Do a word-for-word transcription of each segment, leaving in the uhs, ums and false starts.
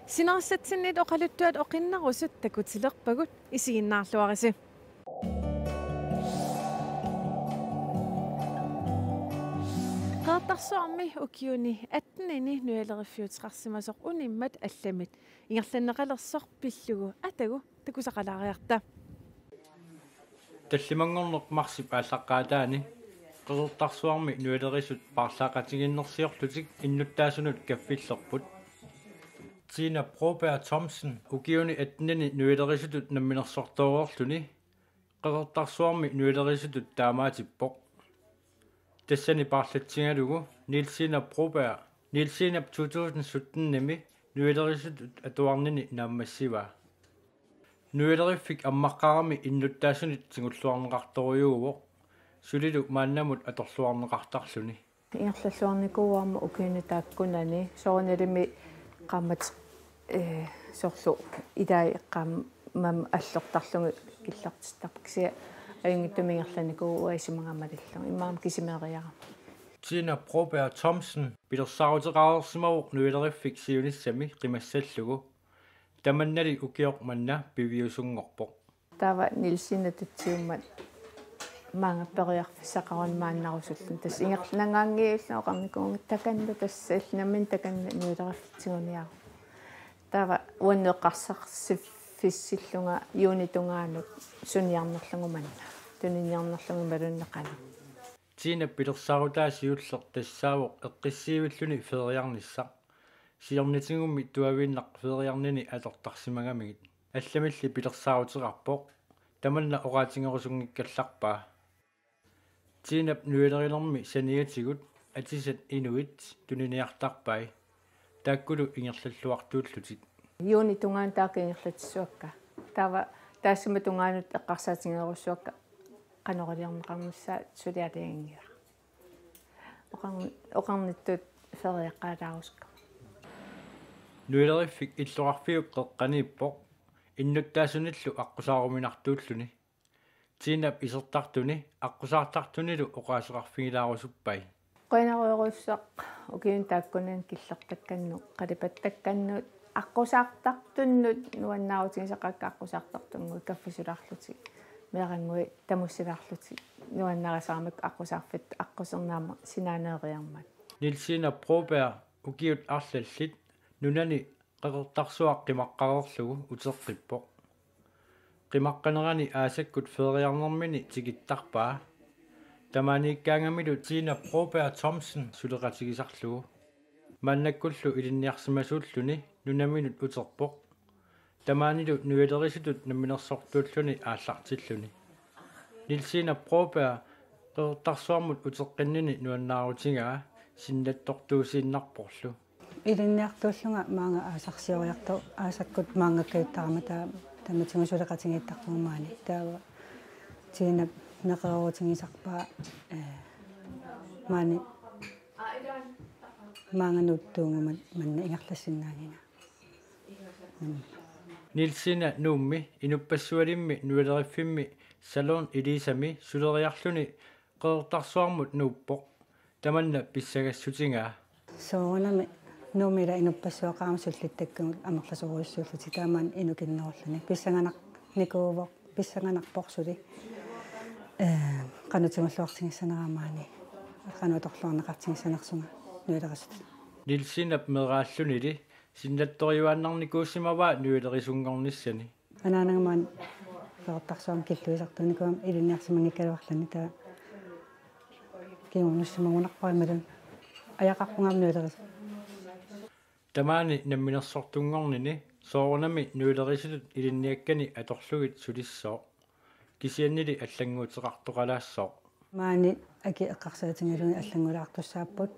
Sinerissatsinniit oqaluttuat oqinnerusut takutilerpagut, isiginnaarluarisi. Qeqertarsuarmi ukiuni attenini nujaleriffiuteqarsimasoq unimmat allamit ingerlanneqalersoq pillugu atagu takusaqalaariarta. Tallimanngorneq marsip aallaqqaataani Qeqertarsuarmi nujalerisut paarlaaqatigiinnersiorlutik innuttaasunut kaffillerput. Tina Broberg Thomsen ukiuni attenini nujalerisutut namminersortoreerluni Qeqertarsuarmi nujalerisutut taamaatippoq. Tassani paarlatsigalugu Nielsina Broberg Nielsinap to tusind syttenimi nujalerisutut atuarnini naammassivaa. Nujaleriffik ammaqqarami innuttaasunit tigulluarneqartorujuuvoq, sulilu maannamut atorluarneqartarluni. Ingerlalluarnikuuarma ukiuni taakkunani soorunalimi qaammat, ee, soorlu ilai qaammat allortarlugit killortittarput, kisianni ajunngitsumik ingerlanikuuvoq isumaga malillugu, immaqa aamma kisimiigiarama. Tina Broberg Thomsen pilersaaruteqareersimavoq nujaleriffik siunissami qimassallugu. Tamannali ukioq manna piviusunngorpoq. Taava Nielsina tatsiummat maanga periarfissaqaruni maannarusulluni. Tassa ingerlangaangiillu oqarnikuuvunga takanna, tassa illit nammineq takanna nujaleriffitsigunniaruk. Taava uannut eqqarsaatiffissillunga juunip tungaanut suniarnerlugu manna. Tuniniarnerlugu imaluunniit qanoq. Tina pilersaarutaa siulleq tassaavoq eqqissiivilluni feeriarnissaq. Siornatigummi tuaviinnaq feeriarnini atortarsimagamigit. Allamilli pilersaaruteqarpoq. Tamanna oqaatigerusunngikkallarpaa. Tinap nujalerinermi saniatigut atisat inuit tuniniartarpai. Taakkulu ingerlalluartuullutik. Juunip tungaanut taakku ingerlatsissavakka. Taava taassuma tungaanut eqqarsaatigerusukka qanoq iliorneqarnissaa suli aalajangiinngilara. Oqarn-, oqarnittut feeriaqqaalaarusukkama. Nujaleriffik illoqarfiup qeqqaniippoq, innuttaasunillu aqqusaaruminartuulluni. Tinap isertartuni aqqusaartartunilu oqaaseqarfigilaarusuppai. Qujanarujussuaq ukiuni taakkunani killortakkannut, qalipattakkannut, aqqusaartartunnut nuannaarutigisaqaakka, aqqusaartartunnguit kaffisulaarlutik, meerannguit tamussilaarlutik, nuannarisarmik aqqusaarfittut aqquserneq aamma sinaaniigiarmat. Nielsina Broberg ukiut arlallit nunani Qeqertarsuaq qimaqqareerlugu uteqqippoq. Qimaqqanerani aasakkut feeriarnermini tikittarpaa. Tamaaniikkaangamilu Tina Broberg Thomsen suleqatigisarlugu. Maannakkullu ilinniarsimasuulluni nunaminut uterpoq. Tamaanilu nujalerisutut namminersortuulluni aallartilluni. Nielsina Broberg Qeqertarsuarmut uteqqinnini nuannaarutigaa sinnattortuusiinnarporlu. Ilinniartuullunga maanga aasarsioriartoq, aasakkut maangakkajuttarama, taava tamatigut suleqatigiittarpunga maani. Taava Tinap neqeroorutigisarpaa, ee, maani maanga nuuttuuguma manna ingerlassinnaagiga. Mm. Nielsina Nuummi inuppassualimmi nujaleriffimmi Salon Elisami suleriarluni Qeqertarsuarmut nuuppoq. Tamanna pissagassutigaa. Soorunami Nuummi ila inuppassuaqarami sullittakkagut amerlasoorujussuullutik, taamaammat inukinnerulluni. Pissanganarnikuuvoq, pissanganarpoq suli. Ee, qanoq tigulluartigissanerama maani. Qanoq atorluarneqartigissanersunga nujalerisutut. Nielsinap meeraallunili sinnattoriuaannarnikuusimavaa nujalerusunngornissani. Anaanaga maani Qeqertarsuarmi killuisartuunikuugama ilinniarsimanngikkaluarluni, taava kingunussimagunarpara imaluunniit ajaqarpunga aamma nujalerisup. Tamaani namminersortunngornini soorunami nujalerisutut ilinniakkani atorlugit sulissooq. Kisiannili allannguuteqartoqalaassooq. Maani akit eqqarsaatigalugit allanngulaartussaapput.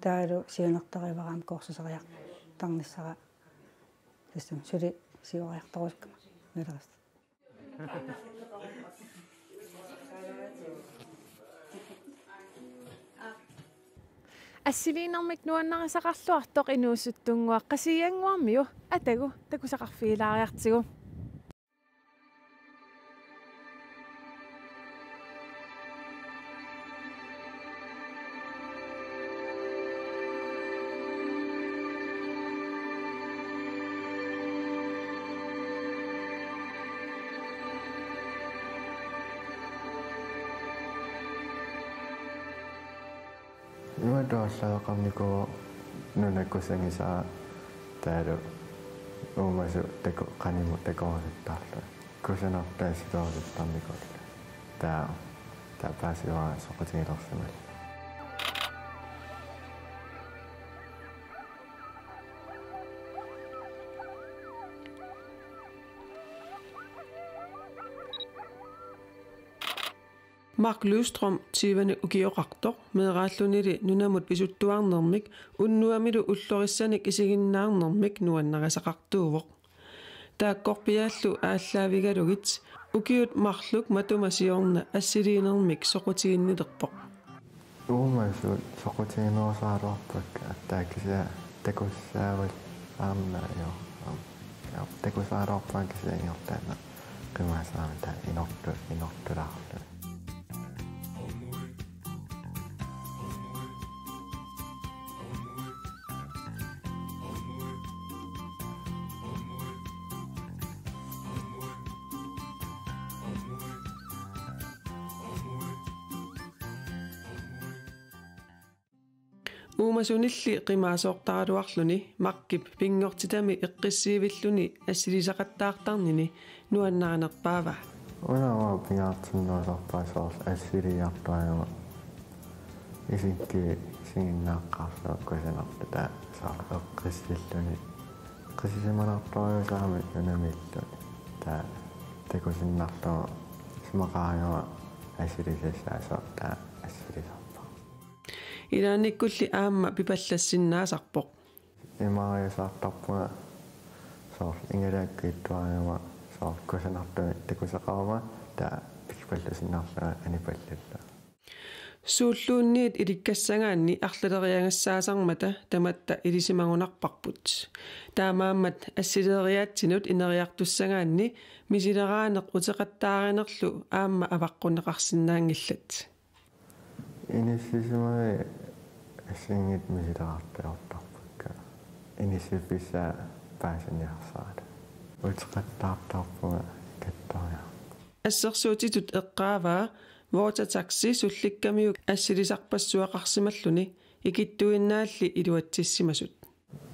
Taavalu siunertarivarami kursuseriartarnissara. Tassami suli siuariartorusukkama nujalerisutut. Assiliinermik nuannarisaqarluartoq inuusuttunnguaq Qasigiannguarmiu atagu takusaqarfigilaariartigu. Imatut aallaaveqarnikuuvoq nunap kusagisaa taavalu uumasut taku-, qanimut takorusuttarlugit. Kusanartut assilerusuttarnikuullugit. Taava, taava paasivara soqutigilersimallugu. Mark Lystrøm tyvenik ukioqartoq meeraallunili nunamut pisuttuarnermik unnuamilu ullorissanik isiginnaarnermik nuannarisaqartuuvoq. Taakkorpiaallu aallaavigalugit ukiut marluk matuma siorna assiliinermik soqutiginnilerpoq. Uumasut soqutiginerusaraluarpakka, aatsaat kisianni takussaavat aamma, joo, aam, joo, takussaraluarpakka kisianni ingerlaannaq qimaassaamik taava inortu-, inortulaarluni. Uumasunilli qimaasoortaraluarluni Markip pinngortitami eqqissiivilluni assilisaqattaartarnini nuannarinerpaavaa. Una uanga pingaartinnerusarpara soorlu assiliiartuaannarlunga isikkisinnaaqqaarlunga kusanartoq, taava soorlu eqqissilluni. Eqqissisimanartorujussuarmik nunamiilluni. Taava takusinnarlugu isumaqaraangama assilisassaasoq, taava assilisarpara. Ilaannikkulli aamma pipallassinnaasarpoq. Imaariasaartarpunga soorlu ingalakkiittuaangama soorlu kusanartumik takusaqaruma, taava pipallasinnarlunga anipallallunga. Suulluunniit ilikkassagaanni arlaleriagassaasarmata tamatta ilisimagunarparput. Taamaammat assiliiriaatsinut ineriartussagaanni misileraaneq uteqattaarinerlu aamma avaqqunneqarsinnaanngillat. Inissisimavit assigiinngitsut misileraartuaartarpakka. Inissiffissaa paasiniarsaralugit. Uteqattaartarpunga ikattoriarpunga. Assersuutitut eqqaavaa Water Taxi sullikkamiuk assilisarpassuaqarsimalluni ikittuinnaalli iluatsissimasut.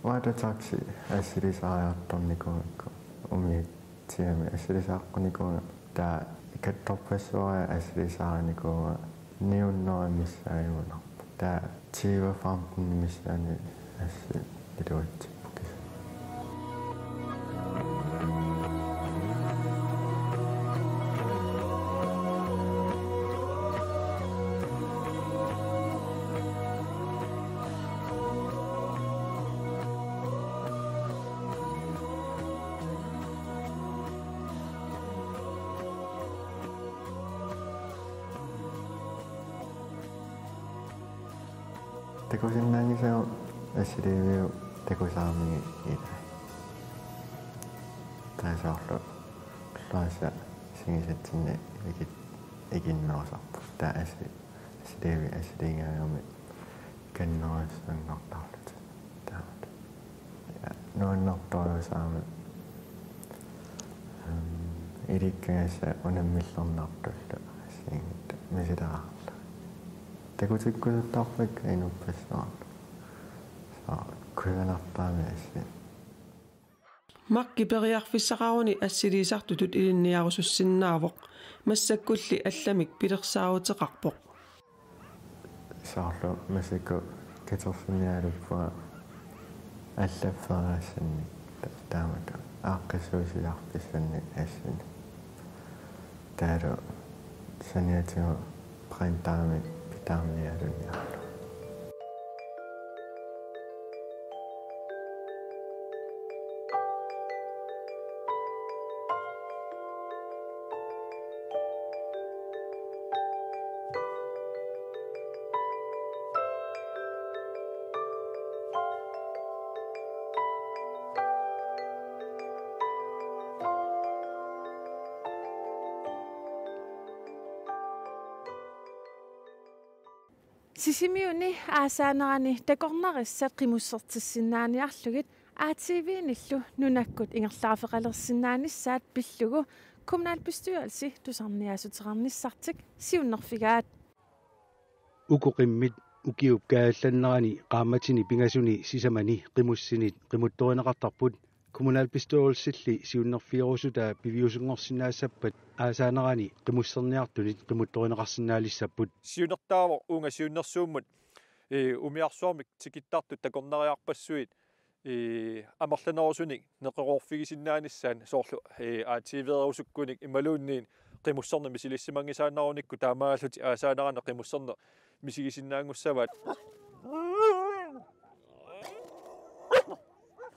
Water Taxi assilisaariartornikuugakku umiatsiami assilisaaqqunnikuugakku, taava ikattorpassuarni assilisaarinikuugakku ni hundrede missaaniinnarpoq. Taava tyve femten missaani assi iluatsipput. Takusinnaanngisagut assiliiviuk takusarami ila. Taava soorlu ulluasa isigisatsinni ikit-, ikinnerusarput. Taava assi-, assiliivi-, assiliigaangami kannerussanngortarlutik. Taava. Ja, nuannertorujussuarmik. Ehm, ilikkagassat unammillernartullu assigiinngitsut misileraarlugit. Takutikkusuttarpakka inuppassuarnut. Soorlu kusanartumik assi. Mark periarfissaqaruni assiliisartutut ilinniarusussinnaavoq, massakkulli allamik pilersaaruteqarpoq. Soorlu massakkut katerfiniaruppunga allaffeerassannik ta-, taamatut aaqqissuussiarfissannik assini. Taavalu saniatigut printerimik pitaarnialuniarlugu. Sisimiuni aasaanerani takornarissat qimussertissinnaaniarlugit A T V-nillu nunakkut ingerlaarfeqalersinnaanissaat pillugu kommunalbestyrelsi tusarniaassuteqarnissartik siunnerfigaat. Uku qimmit Ukiup kaajallannerani qaammatini pingasuni sisamani qimussinit qimuttorineqartarput. Kommunalbestyrelsilli siunnerfigerusutaa piviusunngorsinnaassappat aasaanerani qimusserniartunit qimuttorineqarsinnaalissapput. Siunertaavoq uunga siunnersuummut, ee, umiarsuarmik tikittartut takornariarpassuit, ee, amerlanerusunik neqeroorfigisinnaanissaat soorlu, ee, A T V-erusukkunik imaluunniit qimusserneq misilissimanngisaannarunikku taamaallutik aasaanerani qimusserneq misigisinnaanngussavaat.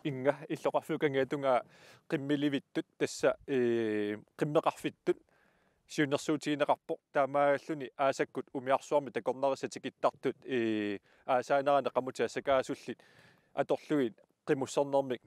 Inga illoqarfiup kangiatungaa qimmilivittut tassa, ee, qimmeqarfittut siunnersuutigineqarpoq, taamaalluni aasakkut umiarsuarmi takornarissat tikittartut, ee, aasaanerani qamutit assakaasullit atorlugit qimussernermik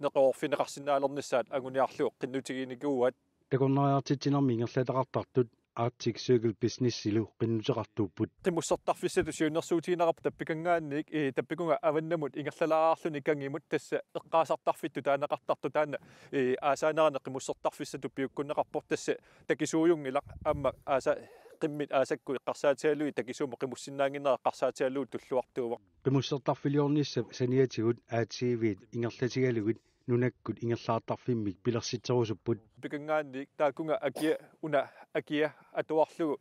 neqeroorfigineqarsinnaalernissaat anguniarlugu qinnutiginikuuaat. Takornariartitsinermi ingerlataqartartut Arctic Circle Businessilu qinnuteqartuupput. Qimussertarfissatut siunnersuutigineqarpoq tappikanngaanniit, ee, tappikunga avannamut ingerlalaarluni kangimut tassa eqqaasartarfittut taaneqartartut taanna, ee, aasaanerani qimussertarfissatut piukkunneqarpoq tassa takisuujunngilaq aamma aasa qimmit aasakkut eqqarsaatigalugit takisuumik qimussinnaannginnerat eqqarsaatigalugu tulluartuuvoq. Qimussertarfiliornissap saniatigut A T V-t ingerlatigalugit nunakkut ingerlaartarfimmik pilersitserusupput. Tappikanngaanniit taakkunga akia, una akia atuarlugu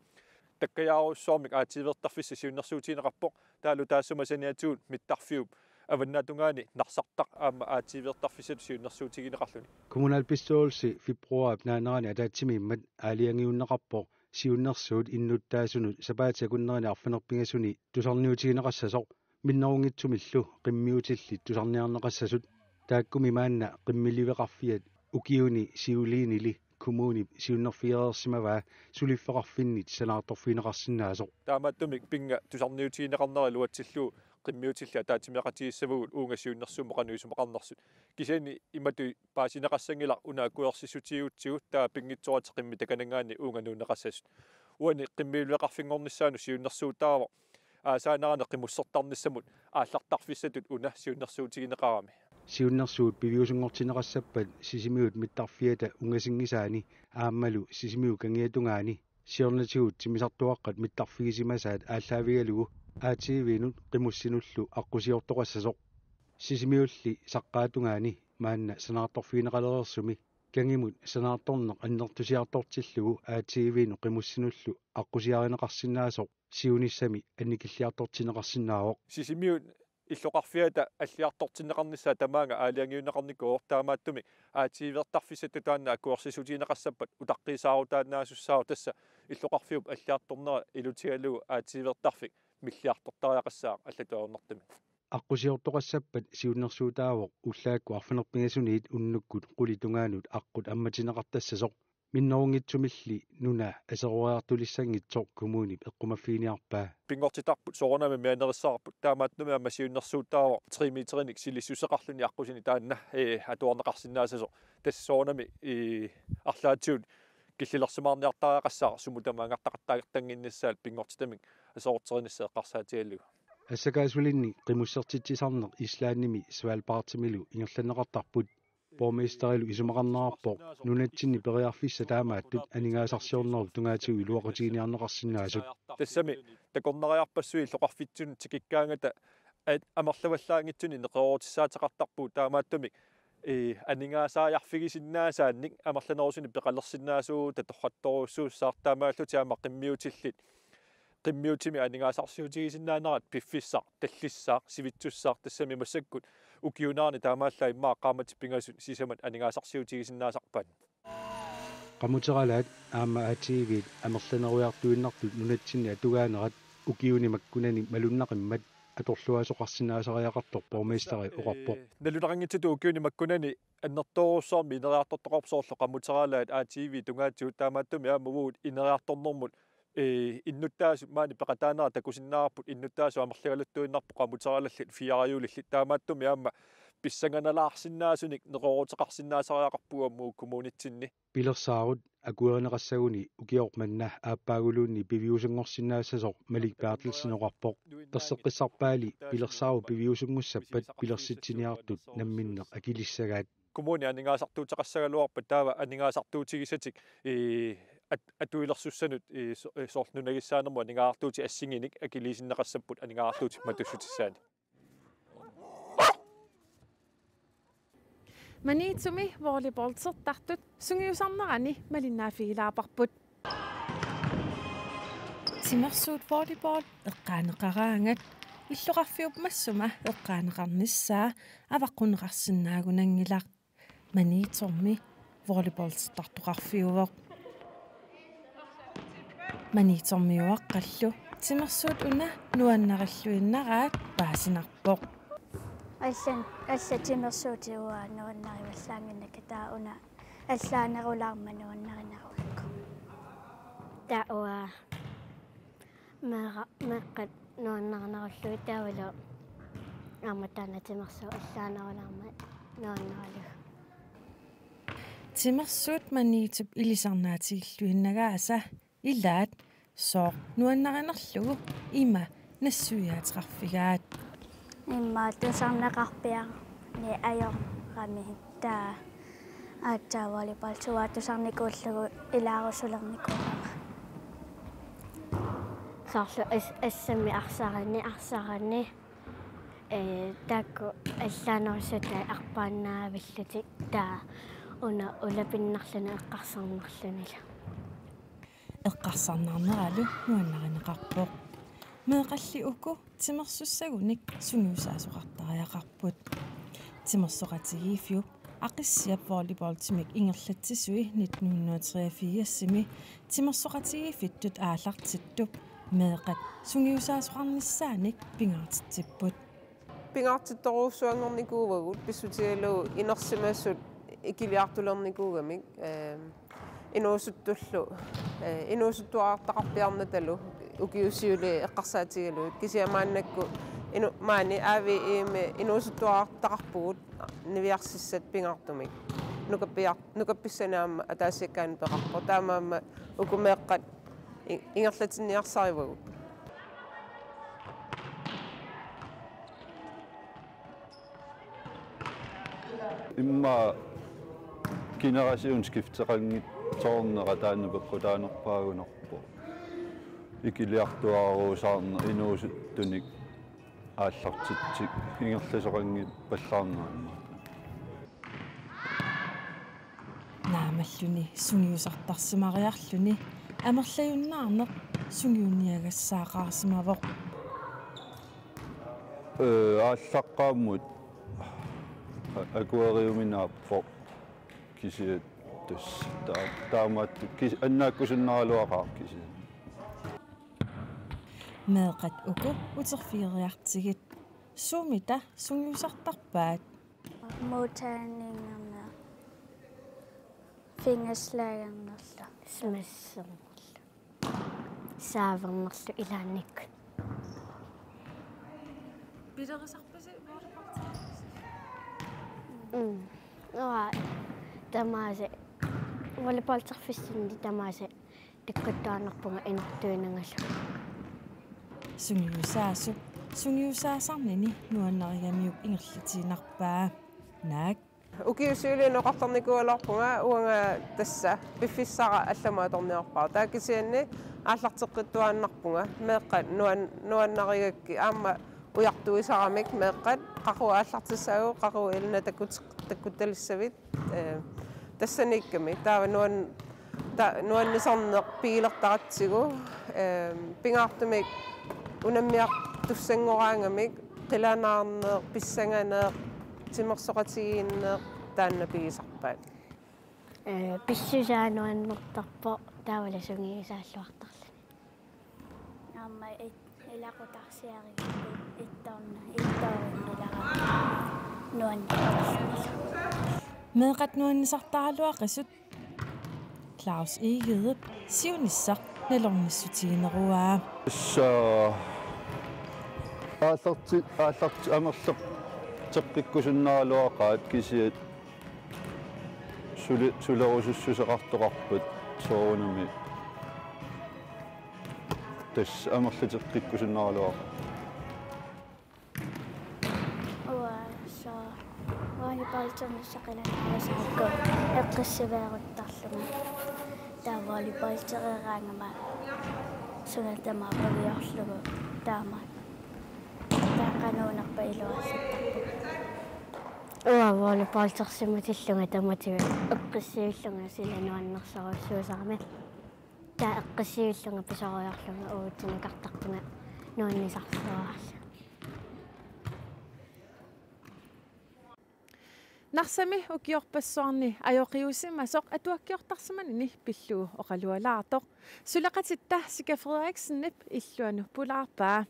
takkajaarujussuarmik A T V-rtarfissat siunnersuutigineqarpoq, taavalu taassuma saniatigut mittarfiup avannaatungaani narsartaq aamma A T V-rtarfissatut siunnersuutigineqarluni. Kommunalbestyrelsi februarip naanerani ataatsimiimmat aalajangiunneqarpoq siunnersuut innuttaasunut sapaatit akunnerini arfineq-pingasuni tusarniutigineqassasoq, minnerunngitsumillu qimmiutillit tusarniarneqassasut. Taakkumi maanna qimmiliveqarfiat ukiuni siuliinili kommunip siunnerfigereersimavaa suliffeqarfinnit sanaartorfigineqarsinnaasoq. Taamaattumik pinnga tusarniutigineqarnera iluatsillugu qimmiutillit ataatsimeeqatigissavagut uunga siunnersuummut qanoq isumaqarnersut. Kisianni imatut paasineqassanngilaq una akuersissutigigutsigu, taava pinngitsooratik qimmit takananngaanniit uunga nuunneqassasut. Uani qimmiliveqarfinngornissaanut siunnersuutaavoq aasaanerani qimussertarnissamut aallartarfissatut una siunnersuutigineqarami. Siunnersuut piviusunngortinneqassappat Sisimiut mittarfiata ungasinngisaani aammalu Sisimiut kangiatungaani siornatigut timmisartuaqqat mittarfigisimasaat aallaavigalugu A T V-nut qimussinullu aqqusiortoqassasoq. Sisimiulli saqqaatungaani maanna sanaartorfigineqalereersumi kangimut sanaartorneq annertusiartortillugu A T V-nut qimussinullu aqqusiarineqarsinnaasoq siunissami annikilliartortinneqarsinnaavoq. Sisimiut illoqarfiata alliartortinneqarnissaa tamaanga aalajangiunneqarnikuuvoq, taamaattumik A T V-rtarfissatut taanna akuersissutigineqassappat utaqqiisaarutaannaasussaavoq, tassa illoqarfiup alliartornera ilutigalugu A T V-rtarfik milliartortariaqassaaq allatut ajornartumik. Aqqusiortoqassappat siunnersuutaavoq ullaakkut arfineq-pingasuniit unnukkut qulit tungaanut aqqut ammatinneqartassasoq. Minnerunngitsumilli nuna aseroriartulissanngitsoq kommunip eqqumaffiginiarpaa. Pinngortitarput soorunami mianerissavarput, taamaattumik aamma siunnersuutaavoq tre meterinik silissuseqarluni aqqusineq taanna, ee, atuarneqarsinnaassasoq. Tassa soorunami, ee, arlaatigut killilersimaarniartariaqassaaq sumut tamaat angertaqattaaginnassaat pinngortitamik aserorterinissaa eqqarsaatigalugu. Assakaasulinni qimussertitsisarneq Islandimi Svalbardimilu ingerlanneqartarput. Borgmesterilu isumaqarnerarpoq nunatsinni periarfissat taamaattut aningaasarsiornerup tungaatigut iluaqutiginiarneqarsinnaasut. Tassami takornariarpassuit illoqarfitsinnut tikikkaangata at-, amerlavallaanngitsunik neqeroorutissaateqartarpugut, taamaattumik, ee, aningaasariarfigisinnaasaannik amerlanerusunik peqalersinnaasugut torrattorujussuussaaq, taamaallutik aamma qimmiutillit qimmiutimik aningaasarsiutigisinnaanerat piffissaq, tallissaaq, sivitsussaaq, tassami massakkut ukiuunerani taamaallaat immaqa qaammatit pingasut sisamat aningaasarsiutigisinnaasarpaat. Qamuteralaat aamma A T V-t amerlaneruiartuinnartut nunatsinni atugaanerat ukiuni makkunani malunnaqimmat atorluaasoqarsinnaasariaqartoq borgmesteri oqarpoq. Ee, nalunaqanngitsutut ukiuni makkunani annertoorujussuarmik ineriartortoqarpoq, soorlu qamuteralaat A T V-t tungaatigut, taamaattumik aamma uagut ineriartornermut, ee, innuttaasut maani peqataanerat takusinnaavarput, innuttaasut amerligaluttuinnarput qamuteralaallit fire-julillit, taamaattumik aamma pissanganalaarsinnaasunik neqerooruteqarsinnaasariaqarpugut aamma uagut kommunitsinni. Pilersaarut akuerineqassaguni ukioq manna aappaaguluunniit piviusunngorsinnaassasoq Malik Berthelsen oqarpoq. Erseqqissarpaali pilersaarup piviusunngussappat pilersitsiniartut namminneq akilissagaat. Kommuni aningaasartuuteqassagaluarpat taava aningaasartuutigisatik, ee, at-, atuilersussanut i so-, i soorlu nunagissaanermut aningaasartuutit assigiinnik akiliisinneqassapput aningaasartuutit matussutissaannik. Maniitsumi volleyballsertartut sungiusarnerani malinnaaffigilaarparput. Timersuut volleyball eqqaaneqaraangat illoqarfiup massuma eqqaaneqarnissaa avaqqunneqarsinnaagunanngilaq. Maniitsumi volleyballsertartoqarfiuvoq. Maniitsumiuaqqallu timersuut una nuannarilluinnaraat paasinarpoq. Allan, allat timersuutit uanga nuannarivallaannginnakka, taava una allaanerulaarmat nuannarinerugakku. Taava uanga meeqqa-, meeqqat nuannarinerullugit taavalu aamma taanna timersuut allaanerulaarmat nuannaralugu. Timersuut Maniitsup ilisarnaatigilluinnagaasa ilaat sooq nuannarinerlugu ima nassuiaateqarfigaat. Immaqa tusarneqarpiarneq ajorami, taava aatsaat volleyballsuaq tusarnikuullugu ilaarusulernikuugama. Soorlu as-, assammik arsarani, arsarani, ee, taakku allaanerussutai arpaannaavillutik, taava una ulapinnarluni eqqarsarnerlunilu. Eqqarsarnarneralu nuannarineqarpoq. Meeqqalli uku timersussagunik sungiusaasoqartariaqarput. Timersoqatigiiffiup Aqissiap volleyballtimik ingerlatsisui nitten hundrede og treogfirsimi timersoqatigiiffittut aallartittup meeqqat sungiusaasoqarnissaannik pingaartitsipput. Pingaartittorujussuanngornikuuagut pissutigalugu inersimasut ikiliartulernikuugamik, ehm, inuusuttullu, eh, inuusuttuarartaqarpiarnatalu ukiut siuliini eqqarsaatigalugit, kisianni maannakkut inu-, maani A V E-mi inuusuttuarartaqarpugut niviarsissat pingaartumik. Nukappiar-, nukappissanik aamma ataasiakkaanut peqarpoq. Taamaammat uku meeqqat i-, ingerlatinniarsarivagut. Immaqa generationsskifteqanngitsoornera taanna peqqutaanerpaagunarpoq. Ikiliartuaaruusaarneq inuusuttunik aallartitsik ingerlasoqanngippallaarneq aamma. Naamalluni sungiusartarsimariarluni amerlajunnaarneq sungiunniagassaaqarsimavoq. Ee, aallaqqaammut a-, akueriumi naappoq, kisianni tassa taa-, taamaattut kis-, annaakkusunnaraluaqaaq kisianni. Meeqqat uku uterfigeriartigit suumita sungiusartarpaat? Mutaaninngerneq. Fingerslaggernerlu. Smassernerlu. Saavernerlu ilaannikkut. Pilerisarpisi volleyballterfissinni? Mm. Uanga tamaasa volleyballterfissinni tamaasa takkuttuaannarpunga inortuinangalu. Sungiusaasup sungiusaasarnini nuannarigamiuk ingerlatiinnarpaa. Naak? Ukiut siuliini oqartarnikuugaluarpunga uanga tassa piffissara allamut atorniarpara. Taava kisianni aallarteqqittuaannarpunga. Meeqqat nuan-, nuannarigakkit aamma ujartuisaramik meeqqat, qaqugu aallartissaagut, qaqugu ilinni takkut-, takkuttalissavat. Ee, tassaniikkami taava nuan-, ta-, nuannisarneq pigilertaratsigu, ee, pingaartumik unammiartussanngoraangamik, qilanaarneq, pissanganeq, timersoqatigiinneq taanna pigisarpaat. Ee, pissusaa nuannertarpoq, taavalu sungiusaalluartarluni. Aamma it-, ilaqutarsiarigit ittorna-, ittoorunnilaarami nuannertarluni. Meeqqat nuannisartaraluaqisut Claus Egedep siunissaq nalornissutigineruaa. Tassa aallarti-, aallarti-, amerlateqqikkusunnaraluaqaat kisianni suli-, sulerusussuseqartoqarpat soorunami. Tassa amerlateqqikkusunnaraluaqaat. Uanga sooq volleyballternissaat qilanaarusukku eqqissiveeruttarlunga. Taava volleyballeriaraangama suna tamaat paviorlugu taama. Taava qanoruna iluarluttarpugut. Uanga volleyballersimatillunga tamatigut eqqissiullunga sila nuannersorujussuusarami. Taava eqqissiullunga pisariarlunga uatsinnut nikartarpunga nuannisarsuararlunga. Narsami ukiorpassuarni ajoqiusimasoq atuakkiortarsimanini pillugu oqalualaartoq suleqatitta Sika Frederiksenip illuanut pulaarpaa.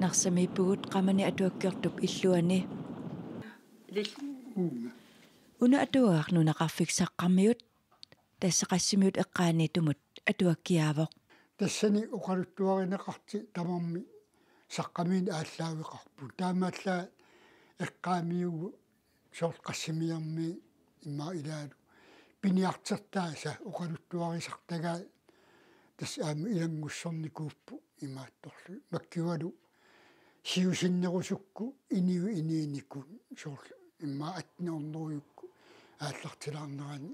Narsamiippugut Qamani atuakkiortup illuani. Una atuagaq nunaqarfik Saqqarmiut, tassa Qassimiut eqqaaniittumut atuakkiaavoq. Tassani oqaluttuarineqartut tamarmik Saqqamiinni aallaaveqarput. Taamaallaat eqqaamiuvugut soorlu Qassimiarmiit immaqa ilaalu piniartortaasa oqaluttuarisartagaat tassa aamma ilanngussornikuupput imaattorlu. Makkivalu siusinnerusukkut inuit inuunikut soorlu immaqa attenhundredekkut aallartilaarnerani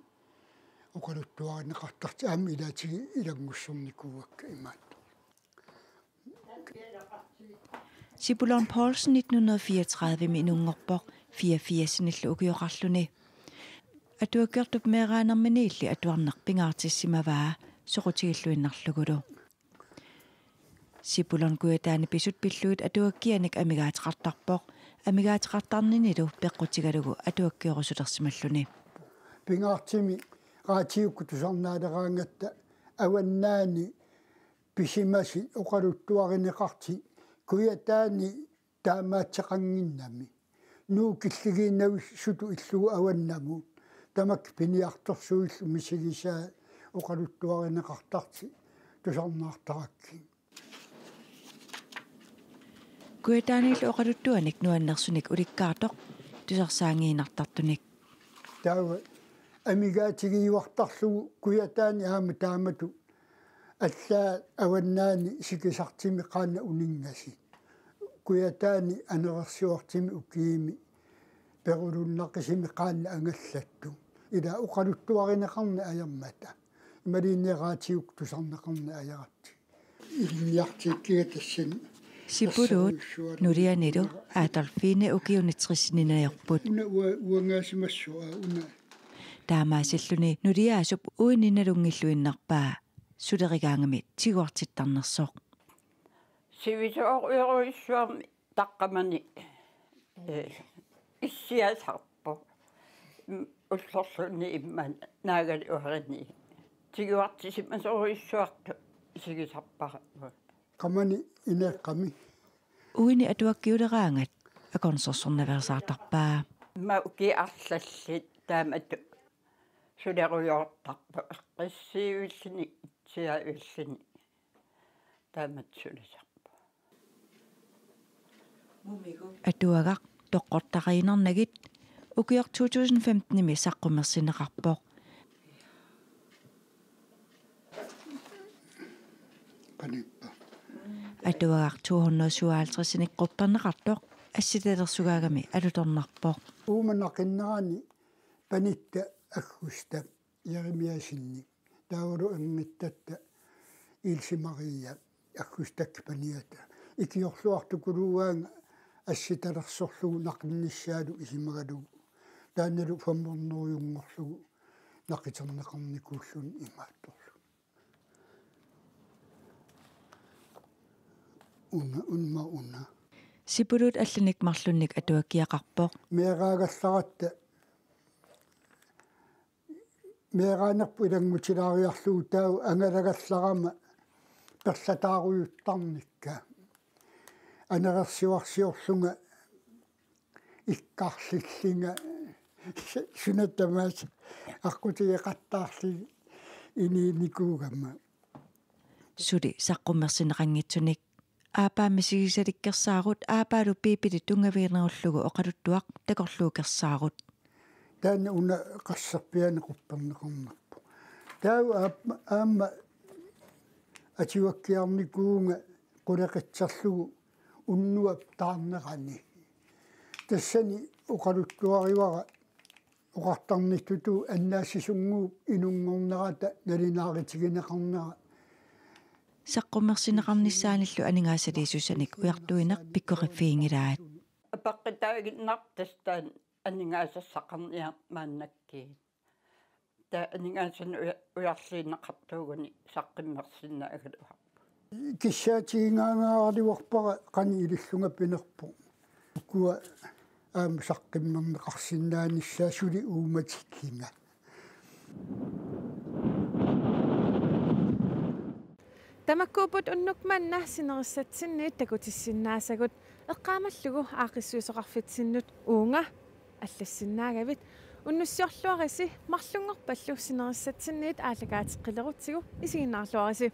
oqaluttuarineqartartut aamma ilaatigut ilanngussornikuuakka imaattorlu. Sipulon Poulsen nitten hundrede fireogtredive-mi inunngorpoq fireogfirsinillu ukioqarluni. Atuakkiortup meeraanerminiilli atuarneq pingaartissimavaa soqutigilluinnarlugulu. Sipulon Kujataani pisut pillugit atuakkianik amigaateqartarpoq, amigaateqartarninilu peqqutigalugu atuakkiorusulersimalluni. Pingaartumik raatiukkut tusarnaaleraangatta avannaani pisimasut oqaluttuarineqartut Kujataani taamaattoqannginnami. Nuup killigiinnavissutut illugu avannamut. Tamakku piniartorsuillu misigisaat oqaluttuarineqartartut tusarnaartarakkit. Kujataaniillu oqaluttuanik nuannersunik ulikkaartoq tusarsaanngiinnartartunik. Taava amigaatigiuartarlugu Kujataani aamma taamatut allaat avannaani sikisartumik qaannat uninngasut. Kujataani anorersuartumik ukiumik perulunnaqqisumik qaannat angallattut. Ila oqaluttuarineqarneq ajormata. Imaluunniit raatiukkut tusarneqarneq ajoratta. Ilinniartikkakka tassani. Sipuluut nulianilu Adolfine ukiuni tressinini ajorput. Una ua-, uangaasimassuaq una. Taamaasilluni nuliaasup uini nalunngilluinnarpaa sulerigaangami tiguartittarnersoq. Sivisoorujorujussuarmik taqqamani, eh, issiasarpoq. Mm, ullorluni immaqa naagaluarini. Tiguartisimasorujussuartut isigisarpara. Qamani ineeqqami. Uini atuakkiuleraangat akornusersornaveersaartarpaa. Aamma ukiut arlallit taamatut sulerujoortarput eqqissiivilluni, itsiaavilluni. Taamatut sulisarput. Atuagaq toqqortariinnarnagit ukioq to tusind femten-imi saqqummersinneqarpoq. Qanippa. Atuagaq to hundrede syvoghalvtreds-inik qupperneqartoq assitalersugaagamik alutornarpoq. Uuma naqinnerani panitta Aggustap Jeremiassenip. Taavalu erngittatta Ilse Marie Aggustat paniata. Ikiorluartukuluugaanga assitalersorlugu naqinnissaalu isumagalugu. Taannalu fem hundredenngorlugu naqiterneqarnikuulluni imaattorlu. Una, unma una. Sipuluut allanik marlunnik atuakkiaqarpoq. Meeraagallaratta meeraanerput ilanngutilaariarlugu taava angalagallarama perlataarujuttarnikka. Anorersuarsiorlunga ikkarlillunga su-, suna tamaat aqqutigeqattaarlunga inuunikuugama. Suli saqqummersinneqanngitsunik. Aappaa misigisalikkersaarut aappaalu Biibilit tunngaviginerullugu oqaluttuaq takorluukersaarut. Taanna una qasserpiaaneq qupperneqarnerpoq. Taava aap-, aamma atuakkiarnikuuvunga qulequtserlugu unnuap taarnerani. Tassani oqaluttuarivara Oqartarnittutut annaassisunnguup inunngornerata nalunaarutigineqarnera. Saqqummersinneqarnissaanillu aningaasaliissusanik ujartuineq pikkoriffiginngilaat. Apeqqutaaginnarpoq tassa taanna aningaasassaqarniarneq maannakkut. Taava aningaasanik uja-, ujarliineqartuuguni saqqummersinnaagaluarpoq. Kissaatigingaangaaraluarpara qanoq ilillunga pinerpoq. Ukua aamma saqqummerneqarsinnaanissaat suli uummatikkiga. Tamakkuupput unnuk manna sinerissatsinniit takutissinnaasagut, eqqaamallugu aaqqissuisoqarfitsinnut uunga allassinnaagavit. Unnussiorluarisi marlunngorpallu sinerissatsinniit aallakaateqqilerutsigu isiginnaarluarisi.